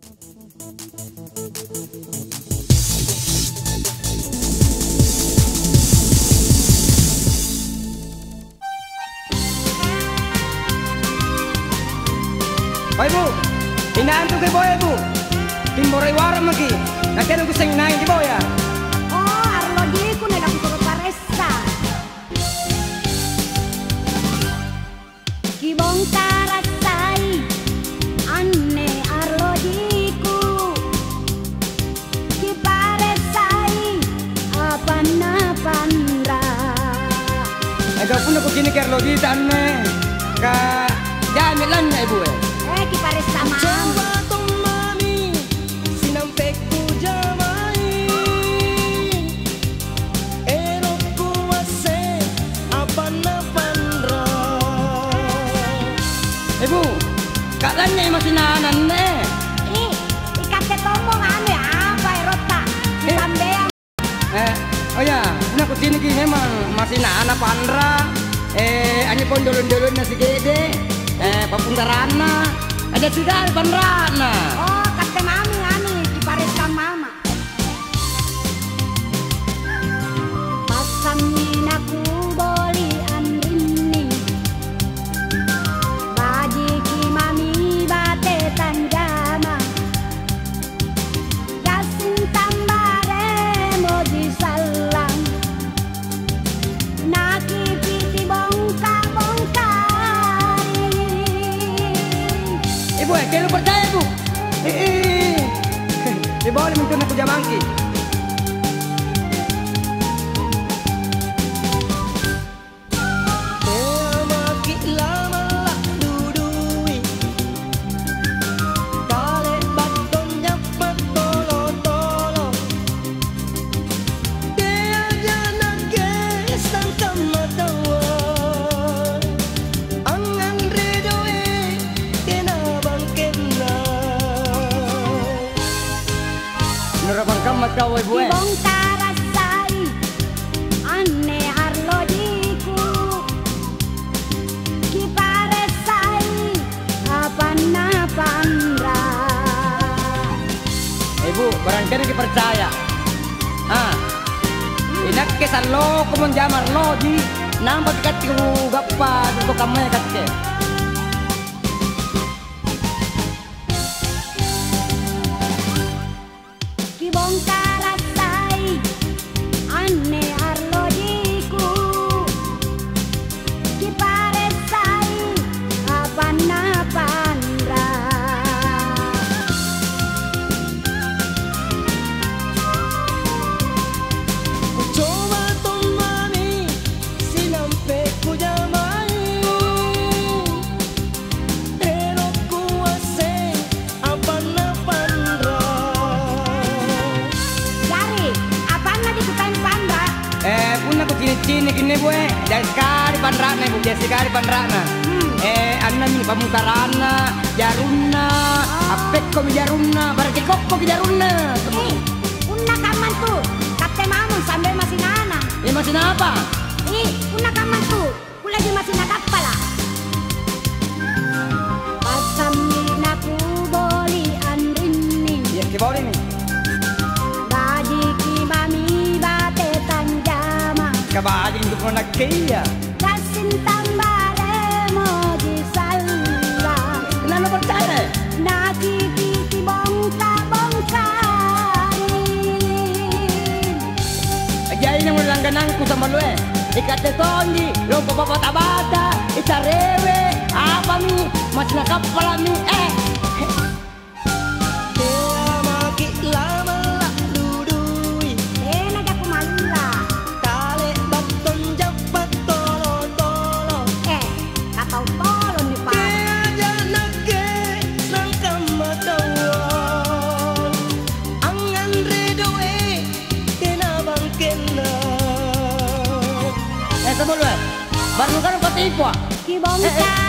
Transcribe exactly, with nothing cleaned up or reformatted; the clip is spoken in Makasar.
Bae, Bu, inai antu kiboya, Bu? Timborai warang maki', nakke nukusseng inai kiboya. Oh, arlojiku, nia' lakusuro paressa. Kibongkara' sai anne arlojiku, kiparessai apanna panra'. Ega punna kuciniki arlojita anne, ka jami lanynya, Ibu, e? Eh, kiparessa mami. Coba tommami sinampe kujamai. Ero' kuasseng apanna panra'. Ibu, ka'lanynyai masinana anne. Ih, ikatte tommo anu, apa erotta? Eh. Sambeang. Eh, oh ya, punna kuciniki memang masinana panra', eh, anjo pong dolong-dolonna sike'de', eh, pappungkaranna, aja sikali panra'na. Oh, katte mami anu, kiparessa mama. Passammi nakuboli anrinni, bajiki mami bate tanjama, gassing tambaremo ji sallang. Nakipiti bongka-bongkari. Ibu, eh, kelu percaya, Bu. Eh, eh, eh. Ibu, boleh mintu nakujamangki. Teamaki' lamalla' dudui, kale'ba' tonja' pattolo-tolo. Teaja' nakke sangkamma taua, angnganre doe' tena bangkenna. Nurapang kamma kau, Ibu, e? Kibongkara' sai anne arlojiku, kiparessai apanna panra'. Eh, Bu, barangkali kipercaya. Ah, inakke salloko monjama arloji, nampa kikatte kugappa, kammaya katte. Kibongkara' sai anne arlojiku, kiparessai apanna panra'. Kucoba tommami sinampe kujamai. Ero' kuasseng apanna panra'. Jari, apannaji kupaeng panra'? Eh, punna kucini'-cini' kinne, Bue, jai sikali panra'na, Ibu, jai sikali panra'na. Hmm. Eh, annemi pammukaranna, jarunna, oh, appekkomi jarunna, barang kikokkoki jarunna. Eh, punna kammantu, katte mamo sambe masinana. Eh, masina apa? Eh, punna kammantu, Kulleki masina kappala'. Passammi nakuboli anrinni. Iya, kibolimi. Bajiki mami bate tanjama. Kabaji' untu' nakke iya. Gassing tambaremo ji sallang. Tenang, percaya. Nakikiki bongka-bongkari. Jaina mo langganangku sambalue, ikatte tonji lompo bata-bata, icarewe, apami, masina kappala'mi, eh. Teamaki' lamalla' dudui. Tena jako malla'. Tale'ba' tonja' pattolo-tolo. Eh, katau tolonni pa. Teaja' nakke sangkamma taua. Angnganre doe' tena bangkenna. Eh, tunggu dulu, eh. Baru kan patipu, ah. Kibongka-, eh, eh.